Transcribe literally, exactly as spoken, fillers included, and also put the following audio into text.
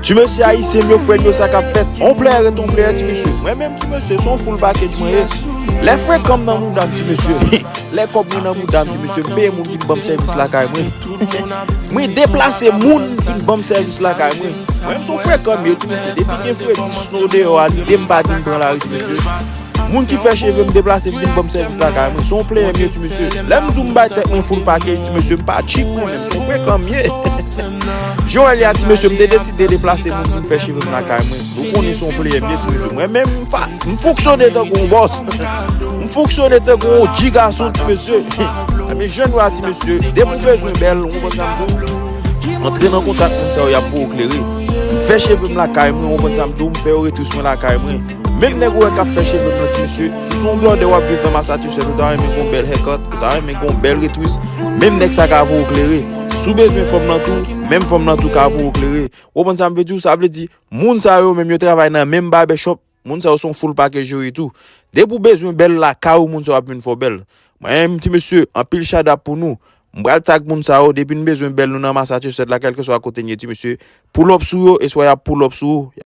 Ti mesye ayisyen m yo, frè m yo, sa k ap fèt? On player ret on player, ti mesye. Mwen menm, ti mesye, se yon full package mwen ye. Lè frekan m nan mouda m, ti mesye. Lè kòb mwen nan mouda m, ti mesye, m peye moun vin ban m sèvis lakay mwen. Mwen deplase moun vin ban m sèvis lakay mwen. Mwen menm, se yon frekan m ye, ti mesye. Depi gen fredi snow deyò a, lide m pa di m pran lari, ti mesye. Moun ki fè cheve m deplase vin ban m sèvis lakay mwen. Se yon player m ye, ti mesye. Lè m di w m bay tèt mwen full package, ti mesye, m pa cheap mwen menm. Se yon frekan m ye. Joel ya, ti mesye, m te deside deplase moun vin fè cheve m lakay mwen. Nou konnen se yon player m ye, ti mesye. Mwen menm, m pa, m fonksyone tankou yon bòs. M fonksyone tankou yon dji gason, ti mesye. Men jan nou a, ti mesye, depi w bezwen bèl, ou konprann sa m di w. Antre nan kontak moun sa yo, y ap voye w klere. M fè cheve m lakay mwen, ou konprann sa m di w, m fè yo retwis mwen lakay mwen. Menm nèg ou wè k ap fè cheve m nan, ti mesye, si w se yon blòdè w ap viv nan Massachusetts, ou ta renmen gon bèl haircut, ou ta renmen gon bèl retwis, menm nèg sa ka voye w klere. Si w bezwen fanm nan tou, menm fanm nan tou ka voye w klere. Ou konprann sa m vle di w? Sa vle di, moun sa yo menm yo travay nan menm barbershop, moun sa yo se yon full package yo ye tou. Depi w bezwen bèl lakay ou, moun sa yo ap vin fè w bèl. Mwen menm, ti mesye, anpil shout out pou nou. M pral tag moun sa yo, depi n bezwen bèl nou nan Massachusetts la, kèlkeswa kote n ye, ti mesye, pull up sou yo, e swa y ap pull up sou ou.